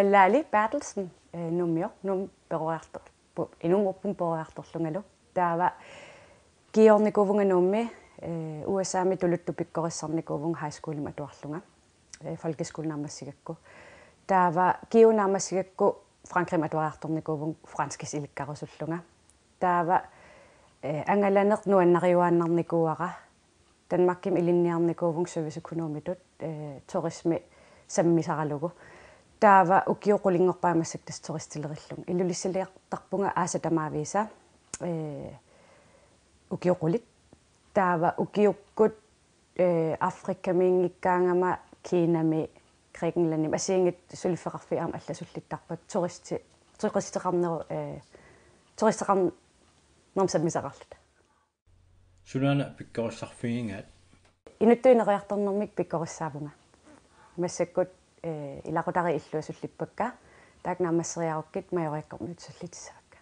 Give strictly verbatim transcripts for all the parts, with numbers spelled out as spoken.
Lali Berthelsen, eh, Nuummi, Nuummi peroriartor-, pu-, inummut peroriartorlungalu. Taava GU-rnikuuvunga Nuummi, eh, U S A-mi tuluttut pikkorissarnikuuvunga high schoolimi atuarlunga, eh, folkeskole naammassigakku. Taava GU naammassigakku Frankrigimi atuariartornikuuvunga franskisut ilikkarusullunga. Taava, eh, angalaneq nuannariuaannarnikuuara. Danmarkimi ilinniarnikuuvunga serviceøkonomitut, eh, turismi sammisaralugu. Taava ukiut qulinngorpaat massakkut tassa turistilerillunga. Ilulissaliartarpunga aasat tamaavisa, eh, ukiut qulit. Taava ukiukkut, eh, Afrikamiinngikkaangama Kinami, Grækenlandimi assigiinngitsut suliffeqarfiit aamma allasulittarpakka turisti-, turisteqarneru-, eh, turisteqarnermut sammisaqarluta. Sunaana pikkorissarfigigaat? Inuttut ineriartornermik pikkorissaavunga. Massakkut, eh, ilaqutariit illua sullippakka, taakku naammasseriarukkit Mallorcamiut sullitissavakka.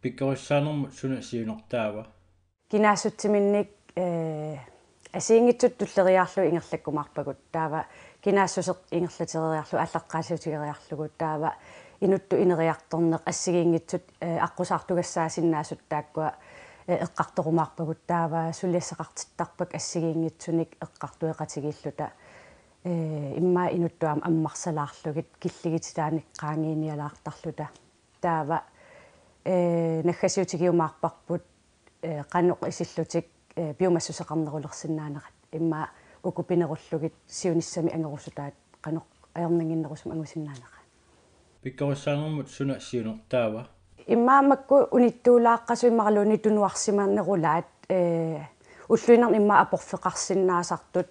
Pikkorissaanermut suna siunertaava? Kinaassutsiminnik, eh, assigiinngitsut tulleriiaarlugit ingerlakkumaarpagut, taava kinaassuseq ingerlateriiaarlugu aallaqqaasiutigeriiaarlugu, taava inuttut ineriartorneq assigiinngitsut, eh, aqqusaartugassaasinnaasut taakkua, eh, eqqartorumaarpagut, taava suliassaqartittarpakka assigiinngitsunik eqqartueqatigiilluta, eh, immaqa inuttut aamma ammarsalaarlugit killigititaanik qaangiinialaartarluta. Taava, eh, naggasiutigiumaarparput, eh, qanoq isillutik, eh, piumassuseqarnerulersinnaanerat. Immaqa uku pinerullugit siunissami angerusutaat qanoq ajornannginnerusumik angusinnaaneraat. Pikkorissaanermut suna siunertaava? Immaqa makku unittuulaaqqasut immaqaluunniit tunuarsimanerulaat, eh, ulluinnarni immaqa aporfeqarsinnaasartut,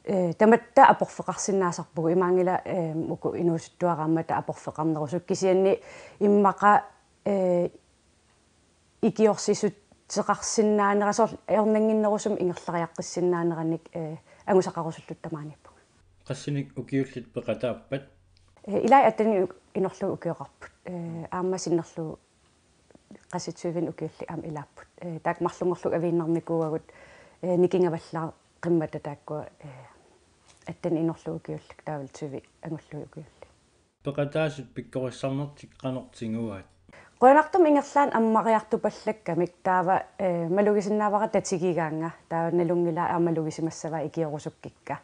eh, tamatta aporfeqarsinnaasarpugut, imaanngilaq, eh, uku inuusuttuaraammata aporfeqarnerusut, kisianni immaqa, eh, ikiorsiissuteqarsinnaanera soorlu ajornannginnerusumik ingerlariaqqissinnaanerannik, eh, angusaqarusulluta tamaaniippunga. Qassinik ukiullit peqataappat? Eh, ilaat attenik inorlugu ukioqarput. Eh, aamma sinnerlugu qasitsuivin ukiullit aamma ilaapput. Eh, taakku marlunngorlugit aviinnarnikuuagut, eh, nikingavallaaqqimmata taakkua, eh, attenik inorlugu ukiullit taavalu tyve angullugit ukiullit. Peqataasut pikkorissarnertik qanoq tiguaat? Qujanartumik ingerlaannaq ammariartupallakkamik, taava, eh, malugisinnaavara tatigigaannga, taava nalunngilara aamma malugisimassavaa ikiorusukkikka.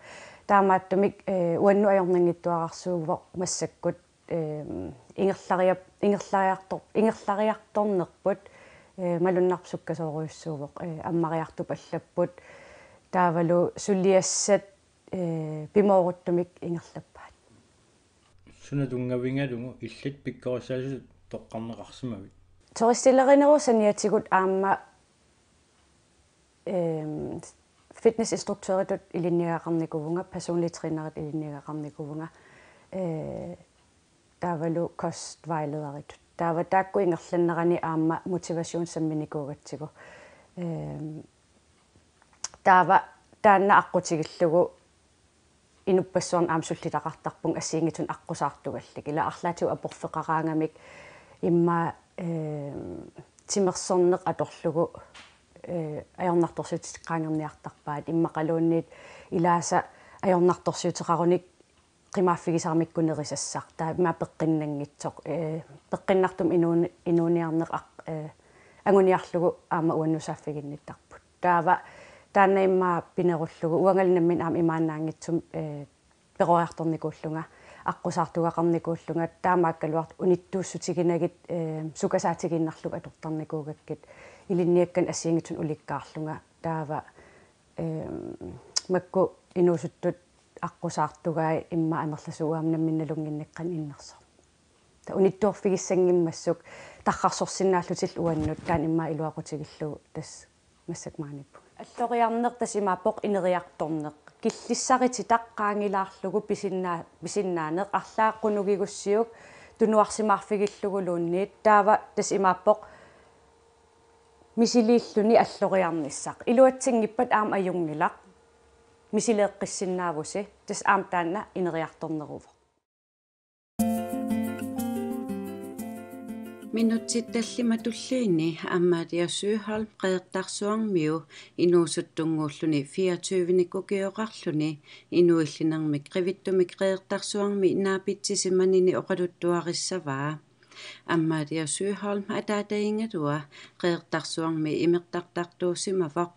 Taamaattumik, eh, uannut ajornanngitsuararsuuvoq massakkut, eh, ingerlariap-, ingerlariartor-, ingerlariartornerput, eh, malunnarpoq sukkasoorujussuuvoq, eh, ammariartupallapput, taavalu suliassat, eh, pimooruttumik ingerlappaat. Suna tunngavigalugu illit pikkorissaasutut toqqarneqarsimavit? Turistilerinerup saniatigut aamma, ehm, fitnessinstruktøritut ilinniagaqarnikuuvunga, personlig træneritut ilinniagaqarnikuuvunga, eh, taavalu kostvejlederitut. Taava taakku ingerlanerani aamma motivation samminikuugatsigu. Ehm, taava taanna aqqutigillugu inuppassuarnut aamma sullitaqartarpunga assigiinngitsunik aqqusaartugallit. Ila arlaatigut aporfeqaraangamik immaqa, eh, timersorneq atorlugu, eh, ajornartorsiutit qaangerniartarpaat, immaqaluunniit ilaasa ajornartorsiuteqarunik qimaaffigisaramikku nerisassaq. Taava immaqa peqqinnanngitsoq, eh, peqqinnartumik inuun-, inuuniarneq aq-, eh, anguniarlugu aamma uannut saaffiginnittarput. Taava taanna immaqa pinerullugu uangalu nammineq aamma imaannaanngitsumik, eh, peroriartornikuullunga, aqqusaartugaqarnikuullunga, taamaakkaluartoq unittuussutiginagit, eh, sukasaatigiinnarlugit atortarnikuugakkit, ilinniakkanik assigiinngitsunik ulikkaarlunga, taava, eh, makku inuusuttut aqqusaartugai immaqa amerlasuut aamma nammineq nalunnginneq qanoq innersoq. Taava unittoorfigissanngimmassuk tarrarsorsinnaallutillu uannut taanna immaqa iluaqutigillugu tassa massakkut maaniippunga. Alloriarneq tassa imaappoq ineriartorneq. Killissarititaq qaangilaarlugu pisinnaa-, pisinnaaneq, arlaat qunugigussiuk tunuarsimaarfigilluguluunniit, taava tassa imaappoq misiliilluni alloriarnissaq. Iluatsinngippat aamma ajunngilaq. Misileeqqissinnaavusi, tassa aamma taanna ineriartorneruvoq. Minutsit tallimat tulliini Amalia Søholm Qeqertarsuarmiu inuusuttunnguulluni fireogtyvenik ukioqarluni inuillinermik qivittumik Qeqertarsuarmi naapitsisimanini oqaluttuarissavaa. Amalia Søholm ataatagigalua Qeqertarsuarmi imertartartuusimavoq.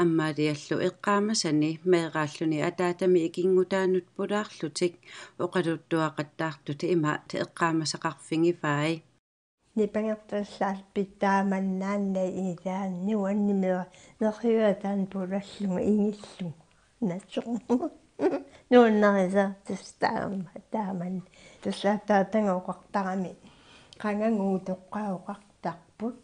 Amaliallu eqqaamasani meeraalluni ataatami ikinngutaannut pulaarlutik oqaluttuaqattaartut imaat eqqaamasaqarfigivai. Nipangertallaarpit taamannaannaq ilaanni uannimera nerriuataan pulallunga ingillunga. Natsu. Nuannarisaartussaq taama, taamanna. Tassa ataataga oqartarami. Qanganguutoqqaa oqartarput.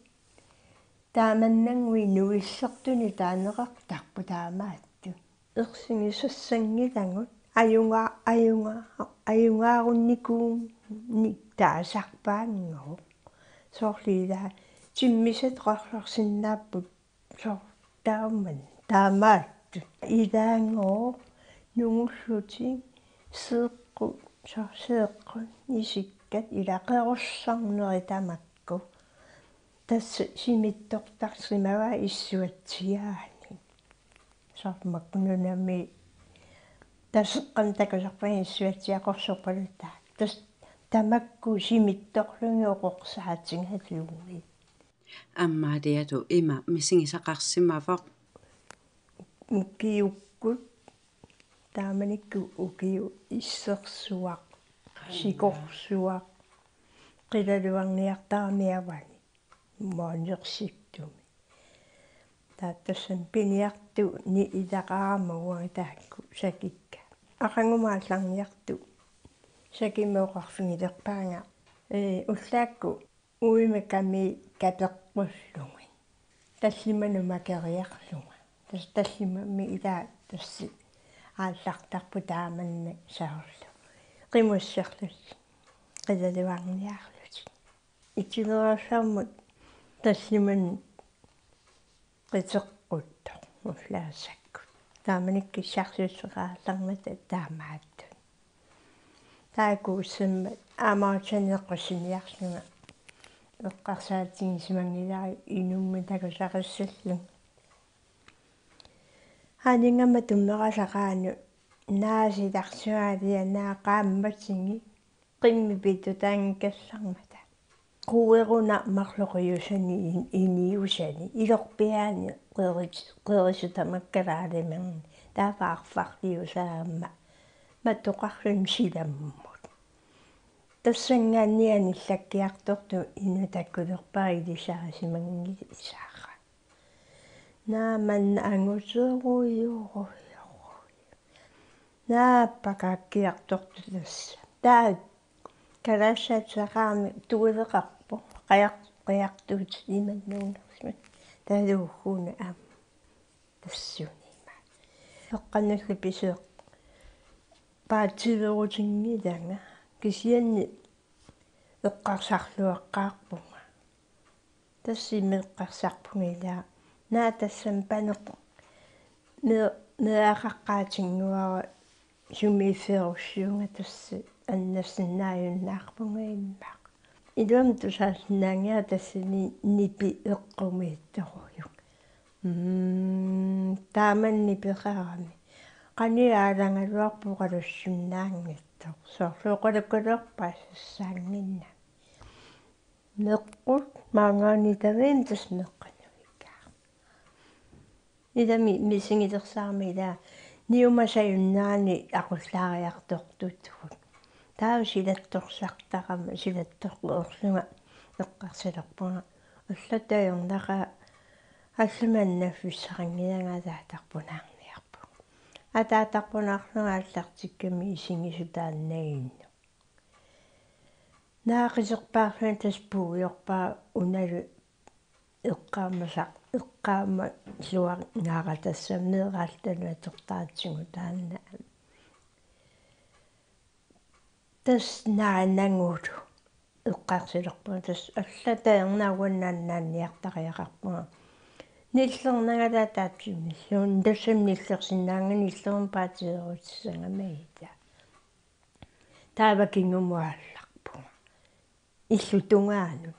Taamannannguit nuillertuni taaneqartarput taamaattut. Ersigisassanngilagut ajunga-, ajunga-, ajugaarunnikuunnik taasarpaanngooq. Soorlu ilaa timmisat oqarluarsinnaapput soorlu taamani. Taamaattut. Ilaanngooq nungullutik seeqqut, soorlu seeqqut isikkat ilaa qerussarnerit tamakku. Tassa simittortarsimavaa issuatsiaani. Soorlu makku nunami Taseqqami takusarpara issuatsiaqorsorpaluta. Tassa tamakku simittorlugit oqorsaatigalugit. Amalialu ima misigisaqarsimavoq. Ukiukkut, taamanikkut ukiut issersuaq, sikorsuaq, qilalugarniartarami avani. Maaniirsittumik. Taava tassami piniartuni ilaqarama uanga taakku sakikka. Aqagumut aallarniartoq sakimik oqarfigilerpaanga. Ee, ullaakkut uimakami kapeqqullugit. Tallimanut makeriarlunga. Tassa tallimammi ilaa tassa aallartarput taamanna soorlu. Qimusserlutik. Qilalugarniarlutik. Itinerasarmut tallimanut qiteqquttoq ullaassakkut. Taamanikkut issarsiuteqartarmata taamaattut. Taakkuussammat aamma aatsaat eqqissiniarlunga eqqarsaatigisimanngilanga inummik takusaqassallunga. Aningama tummerasaqaanut naasilarsuaalianaa qaammatini qimmipitutaanngikkallarmata. Queruna marloqiusani in-, iniusani ilorpiaani qerit-, qerisutamaqalaalimerni taava arfarliusaamma matoqarluni silammut. Tassanngaanniit anillakkiartortut inutakkulerpara ilisarisimanngilisara. Naamik anguserujorujorujorujuu. Naapakakkiartortut tassa. Taava kalaassaat saqaami tuileqarpoq. Qajaq-, qajartuut imannuunnersimik. Taluukkuna aamma. Tassunima. Eqqannullu pisoq. Paatsiveerutinngilanga. Kisianni eqqarsarluaqqaarpunga. Tassa imeqqarsarpunga ilaa. Naa tassami paneq me-, meeraqaqqaatinnguara sumiiffiorussuunga tassa annassinnaajunnaarpunga immaqa. Iluamik tusaasinnaanngilara tassani nipi eqqumiittorujuk. Mm, taamani nipeqarami. Qanoq aalagaluarpoq oqalussinnaanngitsoq. Soorlu oqalukkaluarpasissaannginnami. Meqqut maanngaanniit tamarmi tassa meqqanuigaa. Ilami misigilersaarami ilaa niumasajunnaani aqullaariartortutut. Taava silattorsartarama silattorluarlunga eqqarsalerpunga. Allatut ajornaqaaq allamik annaffissaqanngilanga ataatarpunaarniarpunga. Ataatarpunaarlunga aallartikkami isigisut taannaginnut. Naaqiserpaarlunga tassa puiorpaa unalu eqqaamasaq, eqqaamalluarngaara tassa meeraaltanut atortaratsigu taanna. Tassa naanagulu eqqarsalerpunga tassa allatut ajornaqaaq uannut annaanniartariaqarpunga. Nillernagalaaq taatsumiluun tassami nillersinnaanngilanga nillerneq paatsiveerutissagama ita. Taava kingumut aallarpunga. Illup tungaanut.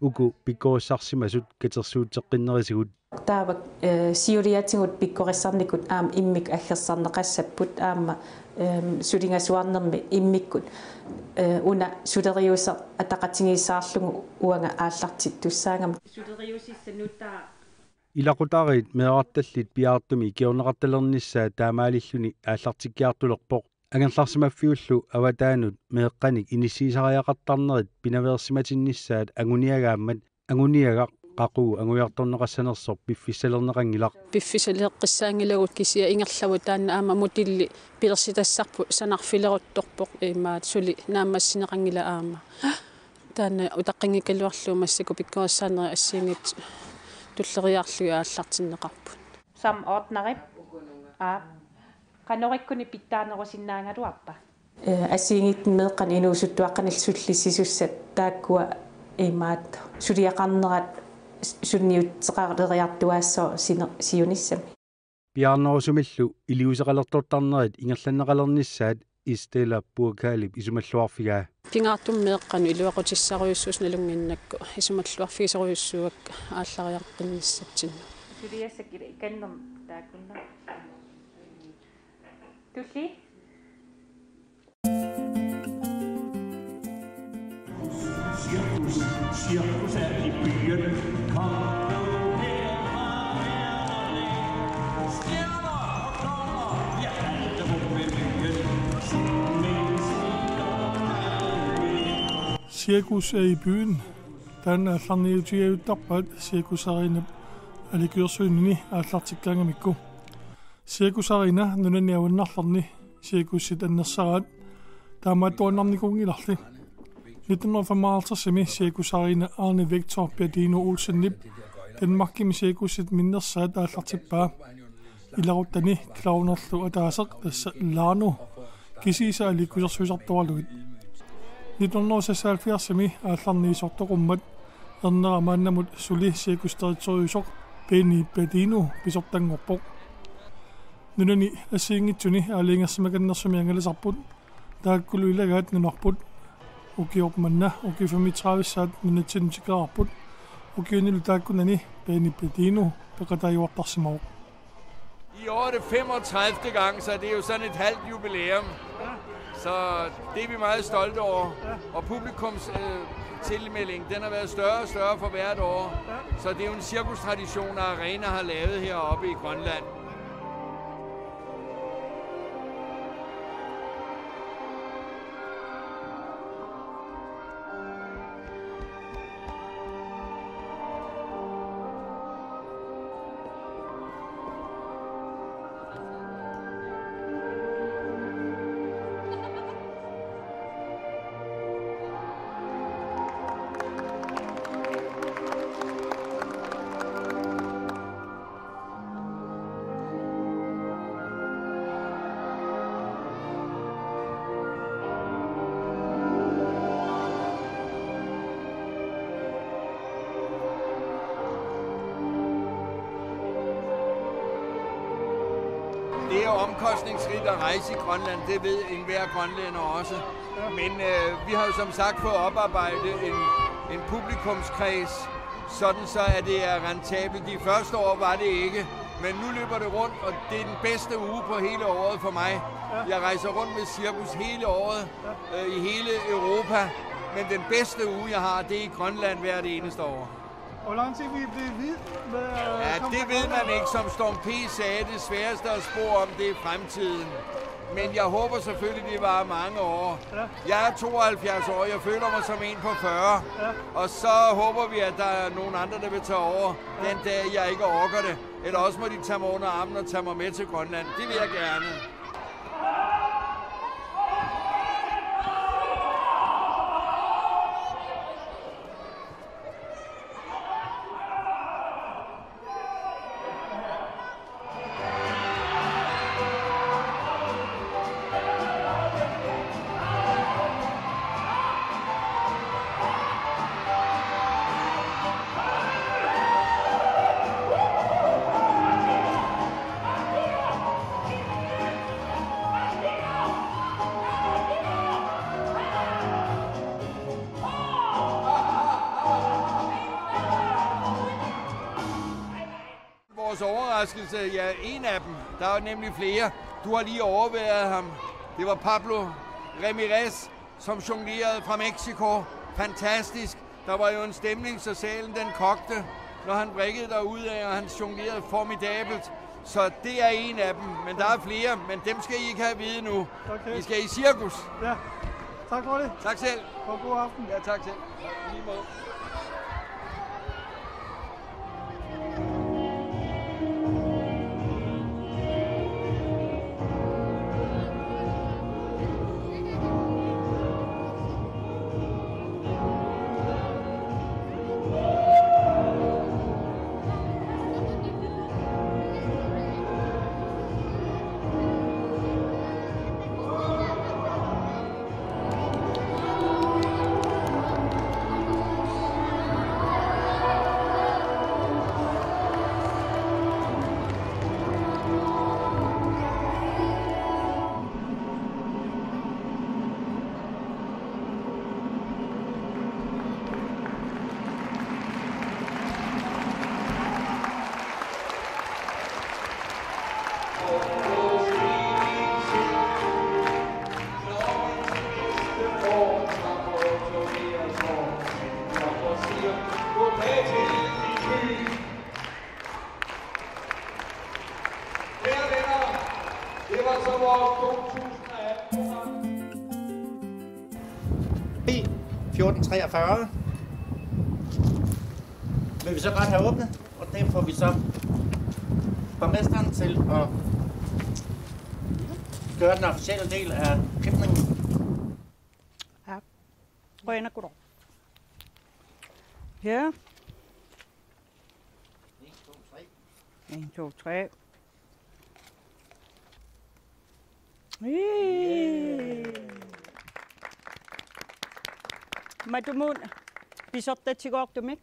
uku pikkorissarsimasut katersuutseqqinnerisigut. Taava, eh, siuliatigut pikkorissarnikut aamma immikkut aggersarneqassapput aamma, ehm, sulingasuarnermi immikkut, eh, una suleriuseq ataqatigiissaarlugu uanga aallartittussaagama. Suleriusissaq nutaaq. Ilaqutariit meerartallit piaartumik ikiorneqartalernissaat taamaalilluni aallartikkiartulerpoq. Angerlarsimaffiullu avataanut meeqqanik inissiisariaqartarnerit pinaveersimatinnissaat anguniagaammat anguniagaq qaqugu angujartorneqassanersoq piffissalerneqanngilaq. Piffissaleeqqissaanngilagut kisianni ingerlavut taanna aamma modelli pilersitassarput sanarfileruttorpoq imaat suli naammassineqanngilaq aamma. Taanna utaqqinngikkaluarlugu massakkut pikkorissaanerit assigiinngitsut tulleriiaarlugit aallartinneqarput. Som ordnerip. Aa. Qanoq ikkuni pitsaanerusinnaagaluarpa? Eh, assigiinngitsunik meeqqanik inuusuttuaqqanillu sullissisussat taakkua imaat suliaqarnerat sunniuteqaleriartuaassooq sine-, siunissami. Piaarnerusumillu iliuuseqalertortarnerit ingerlanneqalernissaat Estella Burkhalip isumalluarfigaa. Pingaartumik meeqqanut iluaqutissarujussuusoq nalunnginnakku isumalluarfigisorujussuuakka aallariaqqinnissatsinnik. Suliassaq ikannermik taakkunna. Tulli. Cirkus, cirkus er i byen. Kom nu her, kom her, kom her. Stjerner og klovner, ja, alle på byen. Cirkus er i byen. Taanna aallarniutigajuttarpaat Cirkusarena aliikkusersuinini aallartikkaangamikku. Cirkusarena nunani avannarlerni cirkusit annersaraat taamaattuinnarnikuunngilarli. Nitten hundrede og femoghalvtreds-imi Cirkusarena Arne Victor Berdino Olsenip Danmarkimi cirkusit minnersaat aallartippaa. Ilaquttani klovnerlu ataaseq tassa Lano kisiisa aliikkusersuisartoralugit. Nitten hundrede og seksoghalvfjerds-imi aallarniisoq toqummat ernera maannamut suli cirkusdirektøriusoq Benny Berdino pisortanngorpoq. Nunani assigiinngitsuni aalajangersimakannersumik angalasarput, taakkulu ilagaat nunarput. Ukiorput manna ukiut femogtredive-ssaat nunatsinnut tikeraarput. Ukiunilu taakkunani Benny Berdino peqataajuartarsimavoq. I år er det femogtredivte gang, så det er jo sådan et halvt jubilæum. Så det er vi meget stolte over. Og publikums, øh, tilmelding, den har været større og større for hvert år. Så det er jo en cirkustradition, at Arena har lavet heroppe i Grønland. Det er omkostningsfrit at rejse i Grønland, det ved enhver grønlænder også. Men, øh, vi har jo som sagt fået oparbejdet en, en publikumskreds, sådan så at det er rentabelt. De første år var det ikke, men nu løber det rundt, og det er den bedste uge på hele året for mig. Jeg rejser rundt med cirkus hele året, øh, i hele Europa, men den bedste uge, jeg har, det er i Grønland hvert eneste år. Hvor lang tid vil I blive ved med at komme til Grønland? Ja, det ved man ikke. Som Storm P sagde, det sværeste at spå om, det er fremtiden. Men jeg håber selvfølgelig, det varer mange år. Ja. Jeg er tooghalvfjerds år, jeg føler mig som en på fyrre. Ja. Og så håber vi, at der er nogen andre, der vil tage over, den dag jeg ikke orker det. Eller også må de tage mig under armen og tage mig med til Grønland. Det vil jeg gerne. Vores overraskelse, ja, en af dem. Der er jo nemlig flere. Du har lige overværet ham. Det var Pablo Ramirez, som jonglerede fra Mexico. Fantastisk. Der var jo en stemning, så salen den kogte, når han brækkede derud af, og han jonglerede formidabelt. Så det er en af dem, men der er flere, men dem skal I ikke have at vide nu. Okay. I skal i cirkus. Ja, tak for det. Tak selv. Og god aften. Ja, tak selv. I lige måde. Kære venner, det var så vores to tusind og atten. B fjorten treogfyrre vil vi så godt have åbnet, og det får vi så borgmesteren til at gøre den officielle del af klipningen. Ja. Gå ind og gå. Ja. En, to, tre. Ii. Matumuun pisortatigoortumik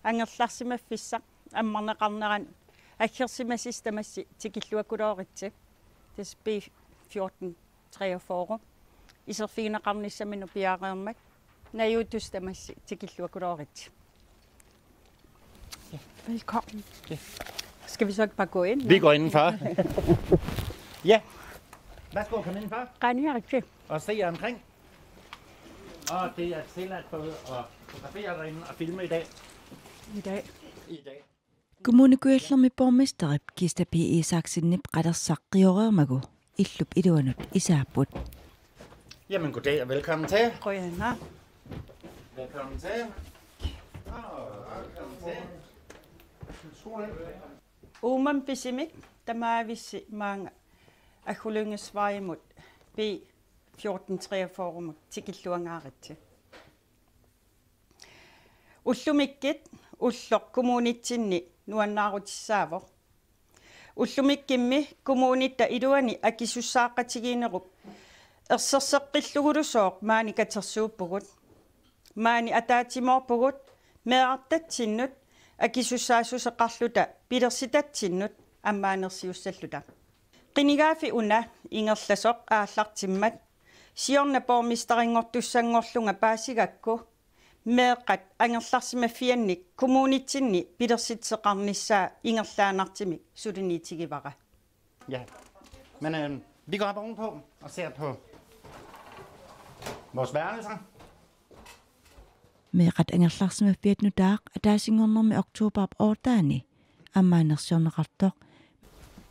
angerlarsimaffissaq ammarneqarnerani aggersimasissat tamassi tikilluakulooritsi. Tassa B fjorten treogfyrre. Iserfigineqarnissaminut piareermat. Najuuttussat tamassi tikilluakulooritsi. Ja. Velkommen. Ja. Skal vi så ikke bare gå ind? Vi går indenfor. Ja. Værsgo, kom indenfor. Rani Arki. Og se jer omkring. Og det er tilladt både at fotografere derinde og filme i dag. I dag. I dag. Kommune Kujallermi borgmesterip Kista P. Isaksenip qalersaqqioreermagu illup iluanut isaapput. Jamen, goddag og velkommen til. Qujanaq. Velkommen til. Og velkommen til. Uumami pisimik tamaavissi maanga Aggulyunngissuarmut B fjorten treogfyrremut tikilluangaaritsi. Ullumikkut ulloq kommunitsinni nuannaarutissaavoq. Ullumikkut kommunip iluani akisussaaqatigiinnerup erserseqqillugulusooq maani katersuuppugut. Maani ataatsimoorpugut meerartatsinnut akisussaassuseqarluta pilersitatsinnut ammaanersiussalluta. Qinigaaffik una ingerlasoq aallartimmat siorna borgmesterinngortussanngorlunga paasigakku meeqqat angerlarsimaffiannik kommunitsinni pilersitsisoqarnissaa ingerlaannartumik suliniutigivara. Ja, men øh, vi går op ovenpå og ser på vores værelser. Meeqqat angerlarsimaffiat nutaaq ataasinngornermi oktobarip ottende ammaanersiorneqartoq.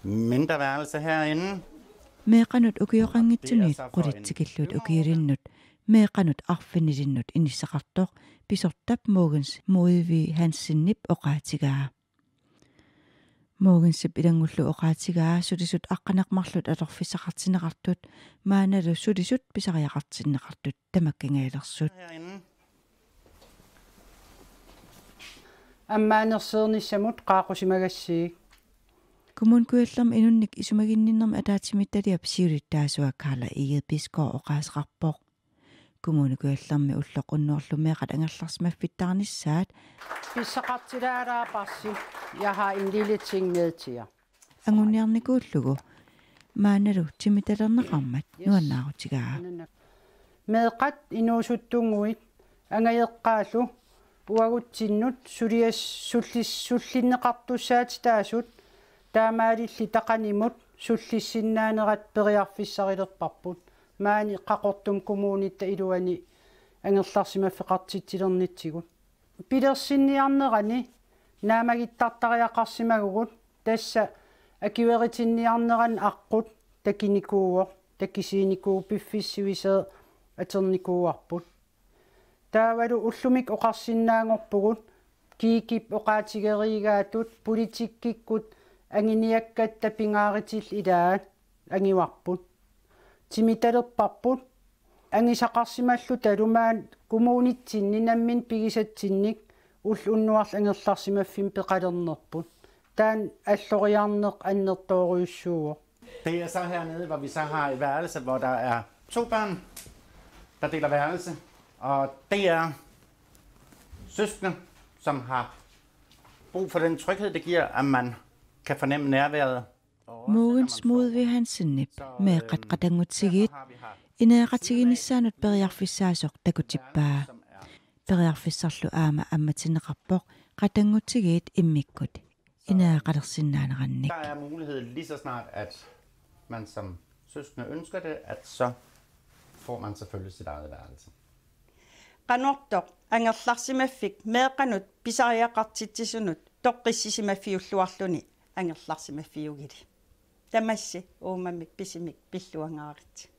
Mindre værelse herinde. Meeqqanut ukioqanngitsuniit qulit tikilluit ukiulinnut meeqqanut arfinilinnut inissaqartoq pisortap Mogens Moivi Hansenip oqaatigaa. Mogensip ilanngullugu oqaatigaa sulisut aqqaneq-marluk atorfissaqartinneqartut maannalu sulisut pisariaqartinneqartut tamakkangajalersut. Ammaanersiornissamut qaaqqusimagassiuk. Kommune Kujallermi inunnik isumaginninnermi ataatsimiititaliap siulittaasua Karla Egede Bisgaard oqaaseqarpoq. Kommune Kujallermi ulloq unnuarlu meeqqat angerlarsimaffittaarnissaat pissaqartilaarparsi. Jeg har en lille ting med til jer. Anguniarnikuullugu maannalu timitalerneqarmat nuannaarutigaa. Meeqqat inuusuttunnguit angajoqqaallu uagutsinnut sulias-, sullis-, sullinneqartussaatitaasut taamaalilli taqanimut sullissinnaanerat periarfissarilerparput. Maani Qaqortumi kommunitta iluani angerlarsimaffeqartitsilernitsigut. Pilersinniarnerani naammagittartariaqarsimavugut, tassa akueritinniarnerani aqqut takinikuuvoq, takisuunikuuvoq, piffissaq sivisooq atornikuuarput. Taavalu ullumikkut oqarsinnaanngorpugut, Kikip oqaatigereeraatut politikkikkut anguniakkatta pingaartillugit ilaat anguarput. Timitalerparput, angusaqarsimallutalu maani kommunitsinni nammineq pigisatsinnik ulloq unnuarlu angerlarsimaffimmik peqalernerput. Taanna alloriarneq annertoorujussuuvoq. Det er så hernede, hvor vi så har et værelse, hvor der er to børn, der deler værelse. Og det er søskende, som har brug for den tryghed, det giver, at man kan fornemme nærværet. Mogens Modvig Hansenip meeqqat qatanngutigiit ineeqatigiinnissaanut periarfissaasoq takutippaa. Periarfissarlu aamma ammatinneqarpoq qatanngutigiit immikkut ineeqalersinnaanerannik. Der er mulighed lige så snart, at man som søskende ønsker det, at så får man selvfølgelig sit eget værelse. Qanortoq angerlarsimaffik meeqqanut pisariaqartitsisunut toqqissisimaffiulluarluni angerlarsimaffigili. Tamassi uummamik pisimik pilluangaaritsi.